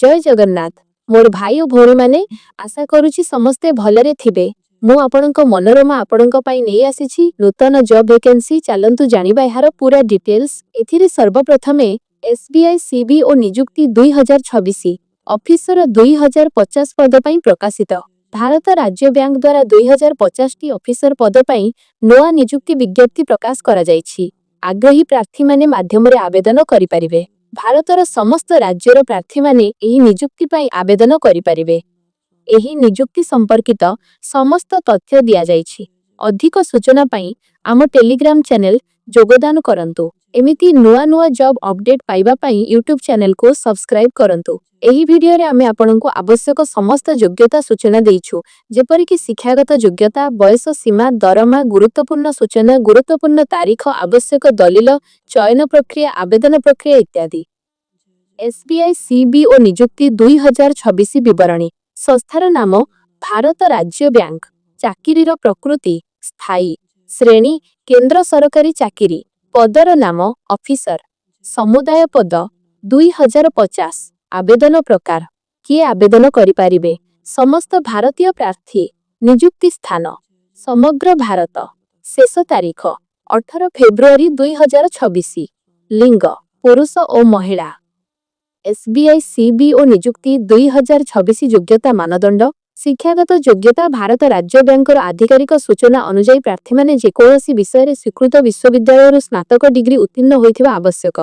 ଜୟ ଜଗନ୍ନାଥ ମୋର ଭାଇ ଓ ଭଉଣୀମାନେ। ଆଶା କରୁଛି ସମସ୍ତେ ଭଲରେ ଥିବେ। ମୁଁ ଆପଣଙ୍କ ମନୋରମା ଆପଣଙ୍କ ପାଇଁ ନେଇ ଆସିଛି ନୂତନ ଜବ୍ ଭେକେନ୍ସି। ଚାଲନ୍ତୁ ଜାଣିବା ଏହାର ପୁରା ଡିଟେଲ୍ସ। ଏଥିରେ ସର୍ବପ୍ରଥମେ ଏସ୍ବିଆଇ ସିବିଓ ନିଯୁକ୍ତି 2026, ଅଫିସର 2050 ପଦ ପାଇଁ ପ୍ରକାଶିତ। ଭାରତ ରାଜ୍ୟ ବ୍ୟାଙ୍କ ଦ୍ୱାରା 2050ଟି ଅଫିସର ପଦ ପାଇଁ ନୂଆ ନିଯୁକ୍ତି ବିଜ୍ଞପ୍ତି ପ୍ରକାଶ କରାଯାଇଛି। ଆଗ୍ରହୀ ପ୍ରାର୍ଥୀମାନେ ମାଧ୍ୟମରେ ଆବେଦନ କରିପାରିବେ। ଭାରତର ସମସ୍ତ ରାଜ୍ୟର ପ୍ରାର୍ଥୀମାନେ ଏହି ନିଯୁକ୍ତି ପାଇଁ ଆବେଦନ କରିପାରିବେ। ଏହି ନିଯୁକ୍ତି ସମ୍ପର୍କିତ ସମସ୍ତ ତଥ୍ୟ ଦିଆଯାଇଛି। ଅଧିକ ସୂଚନା ପାଇଁ ଆମ ଟେଲିଗ୍ରାମ ଚ୍ୟାନେଲ ଯୋଗଦାନ କରନ୍ତୁ। ଏମିତି ନୂଆ ନୂଆ ଜବ୍ ଅପଡେଟ୍ ପାଇବା ପାଇଁ ୟୁଟ୍ୟୁବ୍ ଚ୍ୟାନେଲକୁ ସବସ୍କ୍ରାଇବ୍ କରନ୍ତୁ। ଏହି ଭିଡିଓରେ ଆମେ ଆପଣଙ୍କୁ ଆବଶ୍ୟକ ସମସ୍ତ ଯୋଗ୍ୟତା ସୂଚନା ଦେଇଛୁ, ଯେପରିକି ଶିକ୍ଷାଗତ ଯୋଗ୍ୟତା, ବୟସ ସୀମା, ଦରମା, ଗୁରୁତ୍ୱପୂର୍ଣ୍ଣ ସୂଚନା, ଗୁରୁତ୍ୱପୂର୍ଣ୍ଣ ତାରିଖ, ଆବଶ୍ୟକ ଦଲିଲ, ଚୟନ ପ୍ରକ୍ରିୟା, ଆବେଦନ ପ୍ରକ୍ରିୟା ଇତ୍ୟାଦି। ଏସ୍ବିଆଇ ସିବିଓ ନିଯୁକ୍ତି 2026 ବିବରଣୀ। ସଂସ୍ଥାର ନାମ ଭାରତ ରାଜ୍ୟ ବ୍ୟାଙ୍କ। ଚାକିରିର ପ୍ରକୃତି ସ୍ଥାୟୀ। ଶ୍ରେଣୀ କେନ୍ଦ୍ର ସରକାରୀ ଚାକିରି। ପଦର ନାମ ଅଫିସର। ସମୁଦାୟ ପଦ 2050। ଆବେଦନ ପ୍ରକାର: କିଏ ଆବେଦନ କରିପାରିବେ? ସମସ୍ତ ଭାରତୀୟ ପ୍ରାର୍ଥୀ। ନିଯୁକ୍ତି ସ୍ଥାନ ସମଗ୍ର ଭାରତ। ଶେଷ ତାରିଖ 18 ଫେବୃଆରୀ 2026। ଲିଙ୍ଗ ପୁରୁଷ ଓ ମହିଳା। ଏସ୍ବିଆଇ ସିବିଓ ନିଯୁକ୍ତି 2026 ଯୋଗ୍ୟତା ମାନଦଣ୍ଡ। ଶିକ୍ଷାଗତ ଯୋଗ୍ୟତା: ଭାରତ ରାଜ୍ୟ ବ୍ୟାଙ୍କର ଆଧିକାରିକ ସୂଚନା ଅନୁଯାୟୀ ପ୍ରାର୍ଥୀମାନେ ଯେକୌଣସି ବିଷୟରେ ସ୍ୱୀକୃତ ବିଶ୍ୱବିଦ୍ୟାଳୟରୁ ସ୍ନାତକ ଡିଗ୍ରୀ ଉତ୍ତୀର୍ଣ୍ଣ ହୋଇଥିବା ଆବଶ୍ୟକ।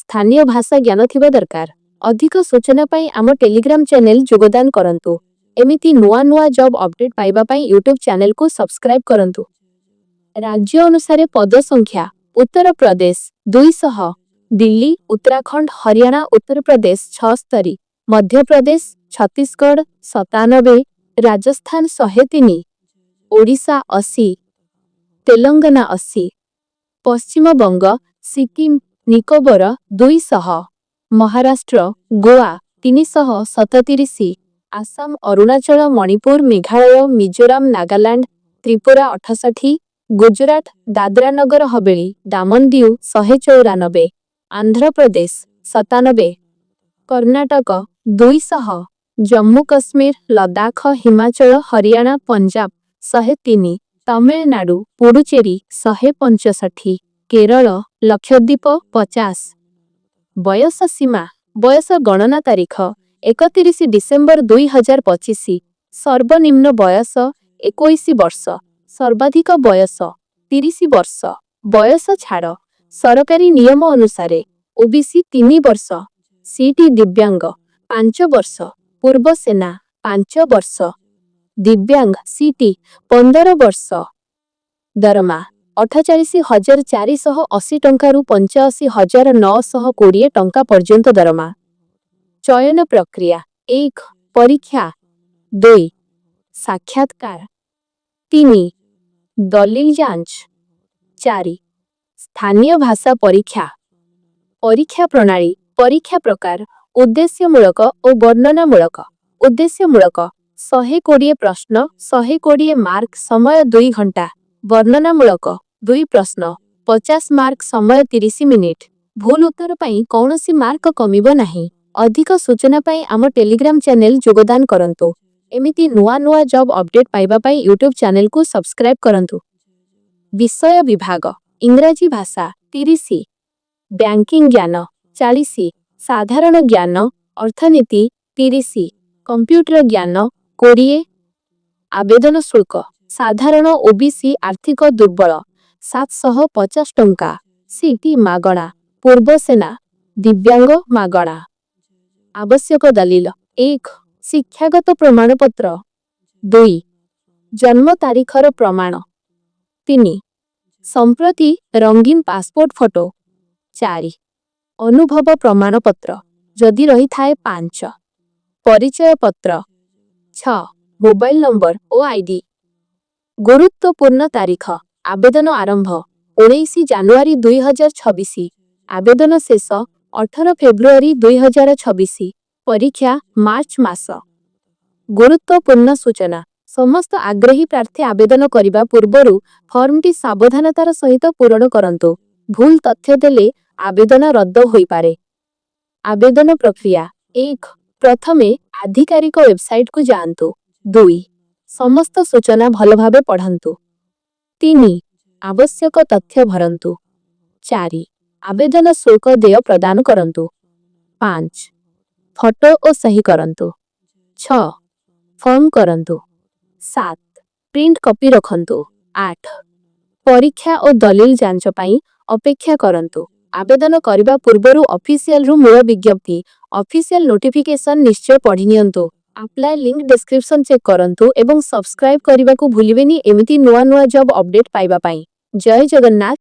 ସ୍ଥାନୀୟ ଭାଷା ଜ୍ଞାନ ଥିବା ଦରକାର। ଅଧିକ ସୂଚନା ପାଇଁ ଆମ ଟେଲିଗ୍ରାମ ଚ୍ୟାନେଲ ଯୋଗଦାନ କରନ୍ତୁ। ଏମିତି ନୂଆ ନୂଆ ଜବ୍ ଅପଡେଟ୍ ପାଇବା ପାଇଁ ୟୁଟ୍ୟୁବ୍ ଚ୍ୟାନେଲକୁ ସବସ୍କ୍ରାଇବ୍ କରନ୍ତୁ। ରାଜ୍ୟ ଅନୁସାରେ ପଦ ସଂଖ୍ୟା: ଉତ୍ତରପ୍ରଦେଶ 200, ଦିଲ୍ଲୀ, ଉତ୍ତରାଖଣ୍ଡ, ହରିୟାଣା, ଉତ୍ତରପ୍ରଦେଶ 76, ମଧ୍ୟପ୍ରଦେଶ, ଛତିଶଗଡ଼ 97, ରାଜସ୍ଥାନ 103, ଓଡ଼ିଶା 80, ତେଲଙ୍ଗାନା 80, ପଶ୍ଚିମବଙ୍ଗ, ସିକିମ, ନିକୋବର 200, ମହାରାଷ୍ଟ୍ର, ଗୋଆ 337, ଆସାମ, ଅରୁଣାଚଳ, ମଣିପୁର, ମେଘାଳୟ, ମିଜୋରାମ, ନାଗାଲାଣ୍ଡ, ତ୍ରିପୁରା 68, ଗୁଜୁରାଟ, ଦାଦ୍ରା ନଗର ହବେଳି, ଦାମନ ଦିଉ 194, ଆନ୍ଧ୍ରପ୍ରଦେଶ 97, କର୍ଣ୍ଣାଟକ 200, ଜମ୍ମୁ କଶ୍ମୀର, ଲଦାଖ, ହିମାଚଳ, ହରିୟାଣା, ପଞ୍ଜାବ 103, ତାମିଲନାଡୁ, ପୁଡୁଚେରୀ 165, କେରଳ, ଲକ୍ଷଦ୍ୱୀପ 50। ବୟସ ସୀମା। ବୟସ ଗଣନା ତାରିଖ 31 ଡିସେମ୍ବର 2025। ସର୍ବନିମ୍ନ ବୟସ 21 ବର୍ଷ, ସର୍ବାଧିକ ବୟସ 30 ବର୍ଷ। ବୟସ ଛାଡ଼ ସରକାରୀ ନିୟମ ଅନୁସାରେ ଓବିସି 3 ବର୍ଷ, ସିଟି ଦିବ୍ୟାଙ୍ଗ 5 ବର୍ଷ, ପୂର୍ବ ସେନା 5 ବର୍ଷ, ଦିବ୍ୟାଙ୍ଗ ସିଟି 15 ବର୍ଷ। ଦରମା 48,480 ଟଙ୍କାରୁ 85,920 ଟଙ୍କା ପର୍ଯ୍ୟନ୍ତ ଦରମା। ଚୟନ ପ୍ରକ୍ରିୟା: 1, ପରୀକ୍ଷା। 2, ସାକ୍ଷାତକାର। 3, ଦଲିଲ ଯାଞ୍ଚ। 4, ସ୍ଥାନୀୟ ଭାଷା ପରୀକ୍ଷା। ପରୀକ୍ଷା ପ୍ରଣାଳୀ। ପରୀକ୍ଷା ପ୍ରକାର ଉଦ୍ଦେଶ୍ୟମୂଳକ ଓ ବର୍ଣ୍ଣନାମୂଳକ। ଉଦ୍ଦେଶ୍ୟମୂଳକ 120 ପ୍ରଶ୍ନ, 120 ମାର୍କ, ସମୟ 2 ଘଣ୍ଟା। ବର୍ଣ୍ଣନାମୂଳକ ଦୁଇ ପ୍ରଶ୍ନ, 50 ମାର୍କ, ସମୟ 30 ମିନିଟ୍। ଭୁଲ ଉତ୍ତର ପାଇଁ କୌଣସି ମାର୍କ କମିବ ନାହିଁ। ଅଧିକ ସୂଚନା ପାଇଁ ଆମ ଟେଲିଗ୍ରାମ ଚ୍ୟାନେଲ ଯୋଗଦାନ କରନ୍ତୁ। ଏମିତି ନୂଆ ନୂଆ ଜବ୍ ଅପଡେଟ୍ ପାଇବା ପାଇଁ ୟୁଟ୍ୟୁବ୍ ଚ୍ୟାନେଲକୁ ସବସ୍କ୍ରାଇବ୍ କରନ୍ତୁ। ବିଷୟ ବିଭାଗ: ଇଂରାଜୀ ଭାଷା 30, ବ୍ୟାଙ୍କିଂ ଜ୍ଞାନ 40, ସାଧାରଣ ଜ୍ଞାନ ଅର୍ଥନୀତି 30, କମ୍ପ୍ୟୁଟର ଜ୍ଞାନ 20। ଆବେଦନ ଶୁଳ୍କ: ସାଧାରଣ, ଓବିସି, ଆର୍ଥିକ ଦୁର୍ବଳ 750 ଟଙ୍କା, ସିଟି ମାଗଣା, ପୂର୍ବ ସେନା, ଦିବ୍ୟାଙ୍ଗ ମାଗଣା। ଆବଶ୍ୟକ ଦଲିଲ: 1, ଶିକ୍ଷାଗତ ପ୍ରମାଣପତ୍ର। 2, ଜନ୍ମ ତାରିଖର ପ୍ରମାଣ। 3, ସମ୍ପ୍ରତି ରଙ୍ଗୀନ ପାସପୋର୍ଟ ଫଟୋ। 4, ଅନୁଭବ ପ୍ରମାଣପତ୍ର ଯଦି ରହିଥାଏ। 5, ପରିଚୟ ପତ୍ର। 6, ମୋବାଇଲ ନମ୍ବର ଓ ଆଇଡି। ଗୁରୁତ୍ୱପୂର୍ଣ୍ଣ ତାରିଖ: ଆବେଦନ ଆରମ୍ଭ 19 ଜାନୁଆରୀ 2026, ଆବେଦନ ଶେଷ 18 ଫେବୃଆରୀ 2026, ପରୀକ୍ଷା ମାର୍ଚ୍ଚ ମାସ। ଗୁରୁତ୍ୱପୂର୍ଣ୍ଣ ସୂଚନା: ସମସ୍ତ ଆଗ୍ରହୀ ପ୍ରାର୍ଥୀ ଆବେଦନ କରିବା ପୂର୍ବରୁ ଫର୍ମଟି ସାବଧାନତାର ସହିତ ପୂରଣ କରନ୍ତୁ। ଭୁଲ ତଥ୍ୟ ଦେଲେ ଆବେଦନ ରଦ୍ଦ ହୋଇପାରେ। ଆବେଦନ ପ୍ରକ୍ରିୟା: 1, ପ୍ରଥମେ ଆଧିକାରିକ ୱେବସାଇଟକୁ ଯାଆନ୍ତୁ। 2, ସମସ୍ତ ସୂଚନା ଭଲ ଭାବେ ପଢ଼ନ୍ତୁ। 3, ଆବଶ୍ୟକ ତଥ୍ୟ ଭରନ୍ତୁ। 4, ଆବେଦନ ଶୁଳ୍କ ଦେୟ ପ୍ରଦାନ କରନ୍ତୁ। 5, ଫଟୋ ଓ ସହି କରନ୍ତୁ। 6, ଫର୍ମ କରନ୍ତୁ। 7, ପ୍ରିଣ୍ଟ କପି ରଖନ୍ତୁ। 8, ପରୀକ୍ଷା ଓ ଦଲିଲ ଯାଞ୍ଚ ପାଇଁ ଅପେକ୍ଷା କରନ୍ତୁ। ଆବେଦନ କରିବା ପୂର୍ବରୁ ଅଫିସିଆଲରୁ ମୂଳ ବିଜ୍ଞପ୍ତି, ଅଫିସିଆଲ ନୋଟିଫିକେସନ ନିଶ୍ଚୟ ପଢ଼ି ନିଅନ୍ତୁ। ଆପ୍ଲାଏ ଲିଙ୍କ ଡେସ୍କ୍ରିପସନ ଚେକ୍ କରନ୍ତୁ ଏବଂ ସବସ୍କ୍ରାଇବ୍ କରିବାକୁ ଭୁଲିବେନି, ଏମିତି ନୂଆ ନୂଆ ଜବ୍ ଅପଡେଟ୍ ପାଇବା ପାଇଁ। ଜୟ ଜଗନ୍ନାଥ।